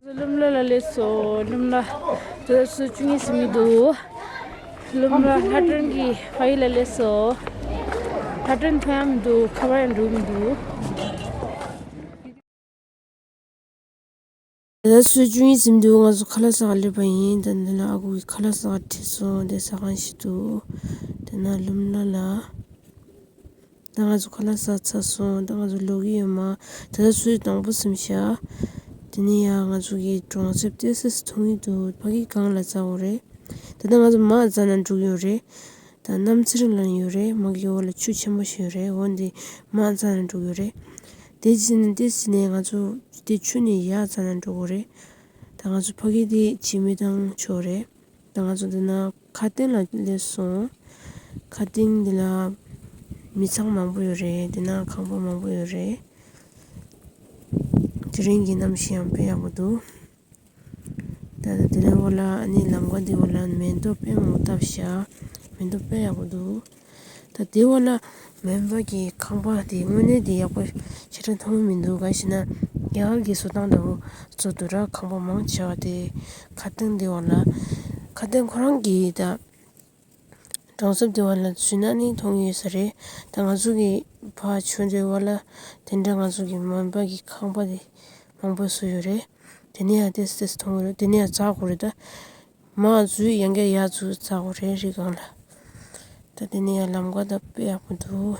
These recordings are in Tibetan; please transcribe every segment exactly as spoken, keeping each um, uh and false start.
ཀླུ་མོ་ལ་སླེབས་སོང་། ཀླུ་མོ་ལ་དུས་ཚོད་བཅུ་གཉིས་ཟིན་གྱི་འདུག་ཀླུ་མོ་ལ་ལྷ་སྒྲོན་གྱི་ཕ་ཡུལ་ལ་སླེབས་སོང་། ལྷ་སྒྲོན་ཐོན་ཡ་མི་འདུག་ཁ་པར་ཡང་འགྲོ་གི་མི་འདུག་དེ་ལ་སུས་ཅུང་ཡིན་ཟིན་དུས་ང་ཚོ་ཁ་ལག་ཟ་ག་སླེབས་པ་ཡིན། ད་འདི་ལ་ཨ་ཁུ་གིས་ཁ་ལག་ཟ་ག་ཁྲིད་སོང་། དེ་ཟ་གང་ཞིག་འདུག་དེ་ན་ལུམ་ལ་ལ། ད་ང་ཚོ་ཁ་ལག་ཟ་ཚར་སོང་། ད་ང་ཚོ་ལོག་གི་ཡོད་མ། ད་ལྟ་སུས་དང་པོ་ཟིན་ཤག་དེ་ནས་ཡང་ང་ཚོ་གི་གྲོང་གསེབ་ཏོག་ཙམ་མཐོང་གི་འདུག་ཕ་གི་སྒང་ལ་འཛེག་དགོས་རེད། ད་ལྟ་ང་ཚོ་མར་འཛེགས་ན་འགྲིག་ཡོད་རེད། ད་གནམ་ཚེ་རིང་ལ་ཡོད་རེད། མ་གི་འོག་ལ་ཆུ་ཆེན་པོ་ཞིག་ཡོད་རེད། འོ་འདི་མར་འཛེགས་ན་འགྲིག་ཡོད་རེད། དེ་བྱས་ནས་དེ་བྱས་ནས་ང་ཚོ་དེ་ཆུ་ནས་ཡར་འཛེགས་ན་འགྲིག་གི་རེད། ད་ང་ཚོ་ཕ་གི་དེ་བྱེ་མའི་ཐང་ཕྱོགས་རེད། ད་ང་ཚོ་འདི་ན་ཁ་སྟེང་ལ་སླེབས་སོང་། ཁ་སྟེང་འདི་ལ་མི་ཚང་མང་པོ་ཡོད་རེད། འདི་ན་ཁང་པ་མང་པོ་ཡོད་རེད། དེ་རིང་གི་གནམ་གཤིས་ཡང་དཔེ་ཡག་པོ་འདུག་ད་ལྟ་དེ་རིང་འོག་ལ་ཨ་ནི་ལམ་ཁ་འདི་འོག་ལ་མེ་ཏོག་དཔེ་མང་པོ་བཏབ་ཤག་མེ་ཏོག་དཔེ་ཡག་པོ་འདུག་ད་དེ་འོག་ལ་མོན་པ་གི་ཁང་པ་དེ་དངོས་གནས་དེ་ཡག་པོ་ཞེ་དྲག་མཐོང་གི་མི་འདུག་ག་ཞེ་ན་རྒྱ་གར་གྱི་བཟོ་སྟངས་ལྟ་བུ་བཟོ་འདུག་ར། ཁང་པ་མང་ཆེ་བ་དེ་ཁ་སྟེང་དེ་འོག་ལ་ཁ་སྟེང་ཁོ་རང་གི་ད་གྲོང་གསེབ་དེ་འོག་ལ་འཛུལ་ན་ནི་མཐོང་གི་ཡོད་ས་རེད། ད་ང་ཚོ་གི་ཕར་ཆུ་འདི་འོག་ལ་དེ་འདྲ་ང་ཚོ་གི་མོན་པ་གི་ཁང་པ་དེ་མང་པོ་བཟོས་ཡོད་རེད། དེ་ནས་ཡང་ཏོག་ཙམ་མཐོང་གི་རེད། དེ་ནས་ཡང་འཛེག་དགོས་རེད་ད། མར་འཛུལ་ཡང་བསྐྱར་ཡར་འཛུལ་འཛེག་དགོས་རེད་རི་སྒང་ལ། ད་དེ་ནས་ཡང་ལམ་ཁ་ད་དཔེ་ཡག་པོ་འདུག་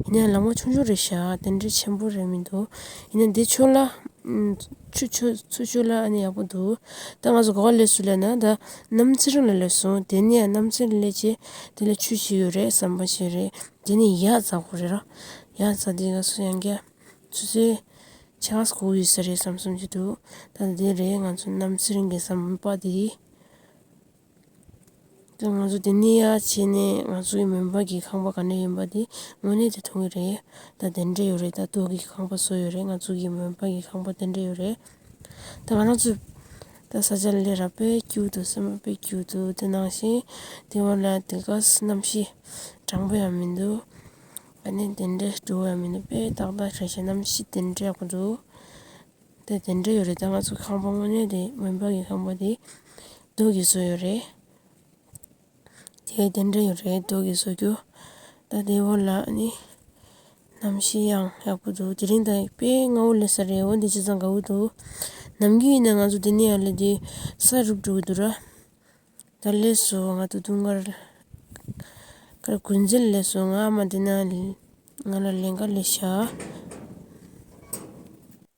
ཡིན་ན་ཡང་ལམ་ཁ་ཆུང་ཆུང་རེད་ཤག་དེ་འདྲ་ཆེན་པོ་རེད་མི་འདུག་ཡིན་ན་འདི་ཕྱོགས་ལ་ཨུམ། ཆུ་ཕྱོགས་ཚུར་ཕྱོགས་ལ་ཨ་ནི་ཡག་པོ་འདུག་ད་ང་ཚོ་ག་པར་སླེབས་སོང་ལབ་ན་ད་གནམ་ཚེ་རིང་ལ་སླེབས་སོང་། དེ་ནས་ཡང་གནམ་ཚེ་རིང་སླེབས་རྗེས་དེ་ལ་ཆུ་ཞིག་ཡོད་རེད། ཟམ་པ་ཞིག་རེད། དེ་ནས་ཡར་འཛེག་དགོས་རེད་ར། ཡར་འཛེག་དེ་ག་སུ་ཡང་བསྐྱར་ཆུ་ཚོད་ཕྱེད་ཀ་སྐོར་ཡོད་ས་རེད་བསམ་བསམ་གྱི་འདུག་ད་འདི་རེད་ང་ཚོ་གནམ་ཚེ་རིང་གི་ཟམ་པ་དེ། ད་ང་ཚོ་དེ་ནས་ཡར་བྱས་ནས་ང་ཚོ་གི་མོན་པ་གི་ཁང་པ་ག་ནས་ཡིན་པ་དེ་དངོས་གནས་དེ་མཐོང་གི་རེད། ད་དེ་འདྲ་ཡོད་རེད། ད་རྡོ་གི་ཁང་པ་བཟོས་ཡོད་རེད། ང་ཚོ་གི་མོན་པ་གི་ཁང་པ་དེ་འདྲ་ཡོད་རེད། ད་ང་རང་ཚོ་ད་ས་ཆ་ལ་སླེབས་ར་དཔེ་སྐྱིད་འདུག་སེམས་པ་དཔེ་སྐྱིད་འདུག་དེ་ནང་བཞིན་དེ་བར་ལ་དེ་ག་གནམ་གཤིས་གྲང་པོ་ཡང་མི་འདུག་ཨ་ནི་དེ་འདྲའི་སྤྲོ་བོ་ཡང་མི་འདུག་དཔེ་ཏག་ཏག་རེད་ཤག་གནམ་གཤིས་དེ་འདྲ་ཡག་པོ་འདུག་དེ་དེ་འདྲ་ཡོད་རེད། ད་ང་ཚོ་ཁང་པ་དངོས་གནས་དེ་མོན་པ་གི་ཁང་པ་དེ་རྡོ་གིས་བཟོས་ཡོད་རེད། དེ་དེ་འདྲ་ཡོད་རེད། རྡོ་གིས་བཟོ་རྒྱུ། ད་དེའི་འོག་ལ་ནི་གནམ་གཤིས་ཡང་ཡག་པོ་འདུག་དེ་རིང་ད་དཔེ་སྔ་བོ་སླེབས་ས་རེད། འོ་འདི་བྱས་ཙང་དགའ་བོ་འདུག་ནམ་རྒྱུན་ཡིན་ན་ང་ཚོ་འདི་ནས་ཡར་སླེབས་དུས་ས་རུབ་འགྲོ་གི་འདུག་ར། ད་སླེབས་སོང་། ང་ད་དུང་ངར་ཁར་དགུན་རྩེ་ལ་སླེབས་སོང་། ང་ཨ་མ་འདི་ན་ང་ལ་ལེན་ག་སླེབས་ཤག་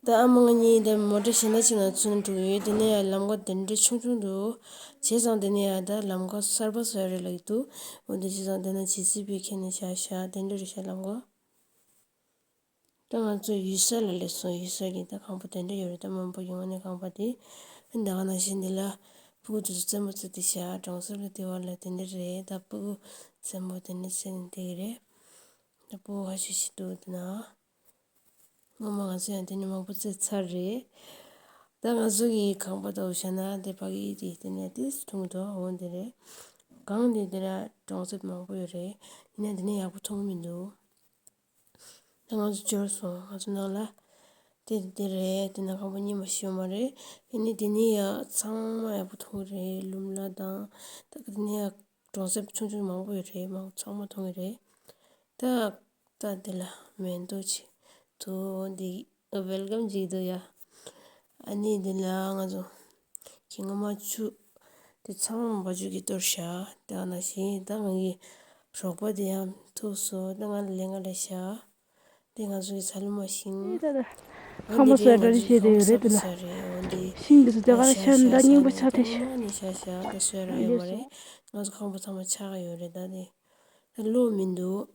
ད་ཨ་མ་ང་གཉིས་ད་མོ་ཊ་གཞན་དག་ཅིག་ནང་ཚུད་ན་འགྲོ་གི་ཡོད། དེ་ནས་ཡང་ལམ་ཁ་དེ་འདྲ་ཆུང་ཆུང་འདུག་བྱས་ཙང་དེ་ནས་ཡང་ད་ལམ་ཁ་གསར་པ་བཟོ་ཡ་རེད་ལབ་ཀྱི་འདུག་འོ་དེ་བྱས་ཙང་དེ་ན་ཇེ་སི་བི་ཁྱེར་ནས་བཞག་ཤག་དེ་འདྲ་རེད་ཤག་ལམ་ཁ། ད་ང་ཚོ་ཡུལ་ས་ལ་སླེབས་སོང་། ཡུལ་ས་གི་ད་ཁང་པ་དེ་འདྲ་ཡོད་རེད། ད་མོན་པ་གི་དངོས་གནས་ཁང་པ་དེ། ད་ག་ནང་བཞིན་འདི་ལ་ཕྲུ་གུ་དེ་ཚོ་རྩེད་མོ་རྩེ་བསྡད་ཤག་གྲོང་གསེབ་ལ་དེ་བ་ལ་དེ་འདྲ་རེད། ད་ཕྲུ་གུ་རྩེད་མོ་དེ་འདྲ་རྩེ་ནས་བསྡད་ཀྱི་རེད། ད་ཕྲུ་གུ་ཁ་ཤས་ཤིག་འདུག་དེ་ན། སྔོན་མ་ང་ཚོ་ཡང་དེ་ནས་མང་པོ་རྩེས་ཚར་རེད། ད་ང་ཚོ་གི་ཁང་པ་དང་བཞག་ན་དེ་ཕ་གི་དེ་དེ་ནས་དེ་ཐུང་དོ་འོ་འདི་རེད། གང་དེ་དེ་ན་གྲོང་གསེབ་མང་པོ་ཡོད་རེད། ཡིན་ན་དེ་ནས་ཡག་པོ་མཐོང་གི་མི་འདུག་ད་ང་ཚོ་འབྱོར་སོང་། ང་ཚོ་ནང་ལ་དེ་དེ་རེད། དེ་ན་ཁང་པ་རྙིང་པ་ཞིག་ཡོད་མ་རེད། ཡིན་ནའི་དེ་ནས་ཡང་ཚང་མ་ཡག་པོ་མཐོང་གི་རེད། ལུམ་ལ་དང་ད་ག་དེ་ནས་ཡང་གྲོང་གསེབ་ཆུང་ཆུང་མང་པོ་ཡོད་རེད། མང་ཚང་མ་མཐོང་གི་རེད། ད་ད་འདི་ལ་མེ་ཏོག་ཅིག་འདུག་འདི་ཝེལ་ཀམ་ཅིག་འདུག་ཡ། ཨ་ནི་འདི་ལ་ང་ཚོ་ཁྱི་ངོ་མ་ཆུ་དེ་ཚང་མ་བ་ཕྱུགས་ཀྱིས་གཏོར་བཞག་དེ་ག་ནང་བཞིན་ད་ང་གི་རོགས་པ་དེ་ཡང་ཐུག་སོང་། ད་ང་ལ་ལས་ཀ་ལས་བཞག་དེ་ང་ཚོ་གི་ཚ་ལུ་མ་ཤིང་། ད་ད་ ཁང་པ་བཟོས་འདྲ་བྱས་ཏེ་ཡོད་རེད། དེ་ལ་ཤིང་འདི་ཚོ་དེ་ག་ལ་ཤར་ནི་ད་རྙིང་པ་ཆགས་ཐལ་ཤག་ནས་ཤ་ཤ་ད་བཟོས་ར་ཡོད་མ་རེད། ང་ཚོ་ཁང་པ་ཚང་མ་ཆགས་ཡོད་རེད། ད་དེ་ད་ལོ་མི་འདུག་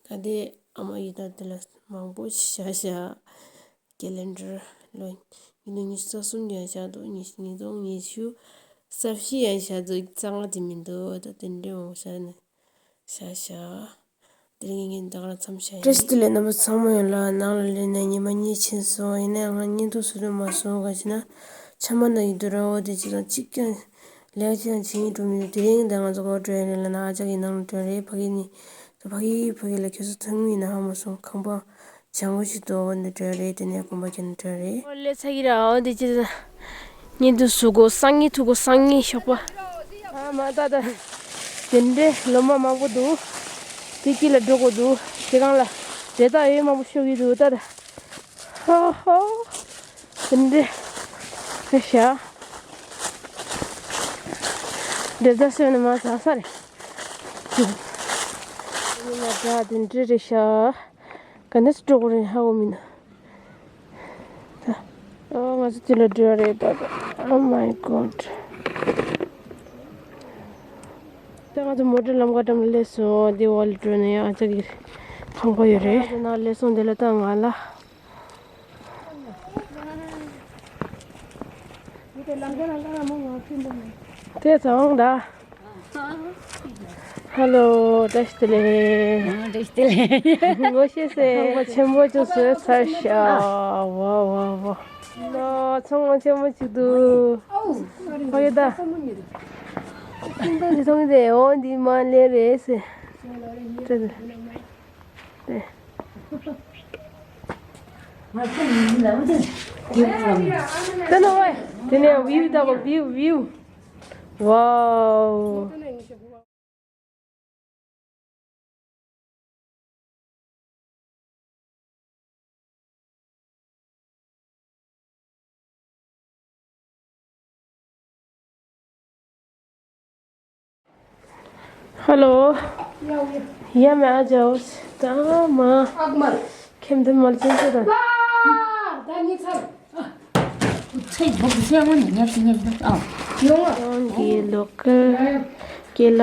ད་དེ་ཨ་མ་ཡིས་ད་དེ་ལ་མང་པོ་ཤ་ཤ་ཀེ་ལེན་ཌར་ལོ་ཉིས་སྟོང་ཉི་ཤུ་རྩ་གསུམ་ཡང་བཞག་འདུག་ཉིས་ཉིས་སྟོང་ཉི་ཤུ་རྩ་བཞི་ཡང་བཞག་འདུག་རྩ་ལྔ་དེ་མི་འདུག་ད་དེ་འདྲའི་མང་པོ་བཞག་ནས། ཤ་ཤ། དེ་རིང་ངས་འདི་གར་མཚམས་བཞག་ཡིན། བཀྲ་ཤིས་བདེ་ལེགས། རྣམ་པ་ཚང་མ་ཡོད་ལ། ནང་ལ་སླེབས་ནས་ཉི་མ་གཉིས་ཕྱིན་སོང་། ཡིན་ནའི་ང་བརྙན་ཐུང་བཟོ་ཐུབ་མ་སོང་། ག་ཅི་ན་ཆ་མ་ན་ཡི་དུ་ར་འོ་དེ་ཅི་དང་གཅིག་ཀྱང་ལས་ཀ་ཅི་ཡང་བྱེད་སྙིང་འདོད་མི་འདུག་དེ་རིང་ད་ང་ཚོ་སྒོ་འགྲོ་ཡ་རེད་ལ་ན་ཨ་ཅག་གི་ནང་ལ་འགྲོ་ཡ་རེད། ཕ་གི་ནི་ད་ཕ་གི་ཕ་གི་ལ་ཁྱོད་ཚོ་ཐང་མི་ན་ཧ་མ་སོང་། ཁང་པ་བྱང་བོ་ཞིག་འདུག་འོ་འདི་འགྲོ་ཡ་རེད། དེ་ནས་དགོན་པ་ཁྱེར་ནས་འགྲོ་ཡ་རེད། ཨོ་ལེ་ཚ་གི་ར་འོ་འདི་ཅི་ད་བརྙན་ཐུང་བཟོ་དགོས། སང་ཉིན་ཐུག་དགོས། སང་ཉིན་ཞོགས་པ། ཨ་མ་ད་ད། དེ་འདྲའི་ལོ་མ་མང་པོ་འདུག་དེ་དཀྱིལ་ལ་འགྲོ་དགོས་འདུག་དེ་སྒང་ལ་དེ་དག་ཡོད་མང་པོ་ཤོར་གྱི་འདུག་ད་ད། ཧོ་ཧོ། དེ་འདྲའི་རེད་ཤག་འདྲེ་ད་སོན་ནས་མ་ཟ་ས་རེད། ཡིན་ན་འདྲ་དེ་འདྲའི་རེད་ཤག་ག་ནས་འགྲོ་དགོས་རེད་ཧ་གོ་མིན། ཨོ་ང་ཚོ་དེ་ལ་འགྲོ་རེད་པ། Oh my god. ད་ང་ཚོ་མོ་ཊ་ལམ་ཁ་འགྲམ་ལ་སླེབས་སོང་། དེ་འོག་ལ་འགྲོ་ན་ཡང་ཨ་ཅག་གི་ཁང་པ་ཡོད་རེད། ང་ཚོ་ནང་སླེབས་སོང་། དེ་ལ་ད་ང་ལ། དེ་ཚང་ད། ཧ་ལོ། བཀྲ་ཤིས་བདེ་ལེགས། ཨ། བཀྲ་ཤིས་བདེ་ལེགས། ངོ་ཤེས་སེ། ཁང་པ་ཆེན་པོ་ཅིག་བཟོས་ཚར་ཤག་ཝ་ཝ་ཝ། ལོ་ཚང་མ་ཆེན་པོ་ཅིག་འདུག་ཕ་གི་ད། ཁྱིམ་ཚང་འདི་མཐོང་གི་འདུག་འོ་འདི་མ་ལེ་རེད་ཟེར། ད་ད། ད་ད་ན་ཝེ། དེ་ནས་བིའུ་ལྟ་གོ་བིའུ་བིའུ། ཝའོ། ཧ་ལོ། ཡ་མེ་ཨ་ཇའོ། ད་མ། ཨག་མལ། ཁེམ་དེ་མལ་ཅན་ཚོ་དང་། ཚེ་འགོ་གི་ཚེ་སྔོན་ནས་ཉལ་ཤི་ཉལ་ཤི་ཨ། ཡོང་ཨ། ཡོང་གི་ལོ་ཀ་ཀེ་ལ།